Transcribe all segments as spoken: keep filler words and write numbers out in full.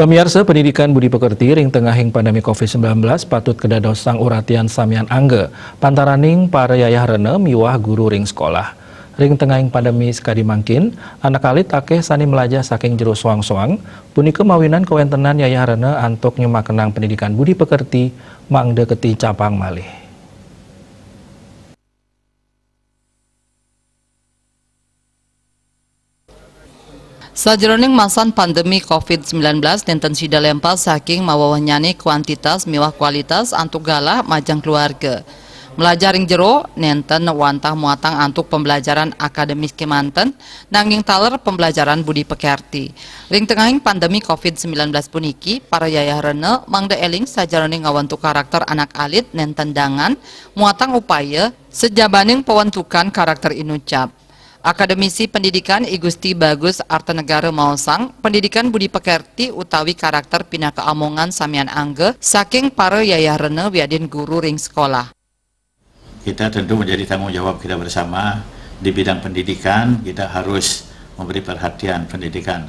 Pamiarsa, pendidikan budi pekerti ring tengahing pandemi covid sembilan belas patut kedados sang uratian samian angga, pantaraning para yayah rena miwah guru ring sekolah. Ring tengahing pandemi sakadi mangkin, anak alit akeh sane mlajah saking jero soang-soang, punika mawinan kawentenan yayah rena antuk nyemakenang pendidikan budi pekerti mangda katicapang malih. Sajeroning masan pandemi covid sembilan belas, nenten sida lempas saking mawewennyane kuantitas miwah kualitas antuk galah majeng keluarga. Mlajah ring jero nenten wantah muatang antuk pembelajaran akademis kemanten, nanging taler pembelajaran budi pekerti. Ring tengahing pandemi covid sembilan belas puniki, para yayah rena mangda eling sajeroning ngawentuk karakter anak alit nenten dangan, muatang upaya sajabaning pawentukan karakter inucap. Akademisi Pendidikan I Gusti Bagus Artanegara maosang, pendidikan budi pekerti utawi karakter pinaka amongan samian angga saking para yayah rena wiadin guru ring sekolah. Kita tentu menjadi tanggung jawab kita bersama di bidang pendidikan, kita harus memberi perhatian pendidikan,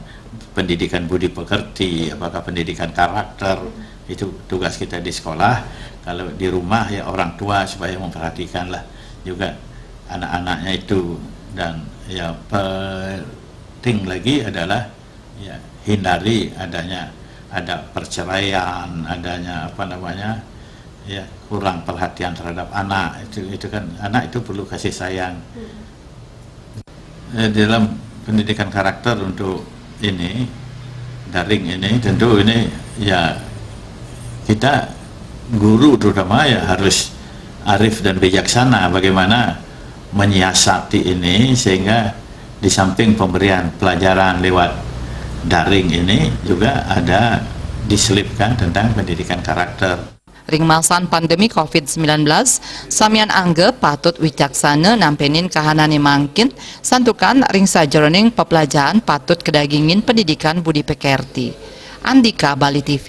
pendidikan budi pekerti, apakah pendidikan karakter, itu tugas kita di sekolah. Kalau di rumah, ya, orang tua supaya memperhatikanlah juga anak-anaknya itu. Dan ya, penting lagi adalah, ya, hindari adanya, ada perceraian, adanya, apa namanya, ya, kurang perhatian terhadap anak. Itu itu kan anak itu perlu kasih sayang. Eh, dalam pendidikan karakter untuk ini, daring ini, tentu ini, ya, kita guru terutama, ya, harus arif dan bijaksana bagaimana menyiasati ini sehingga di samping pemberian pelajaran lewat daring ini juga ada diselipkan tentang pendidikan karakter. Ring masan pandemi covid sembilan belas, samian angga patut wicaksana nampenin kahanane mangkin, santukan ring sajeroning peplajahan patut kadagingin pendidikan budi pekerti. Andika, Bali T V.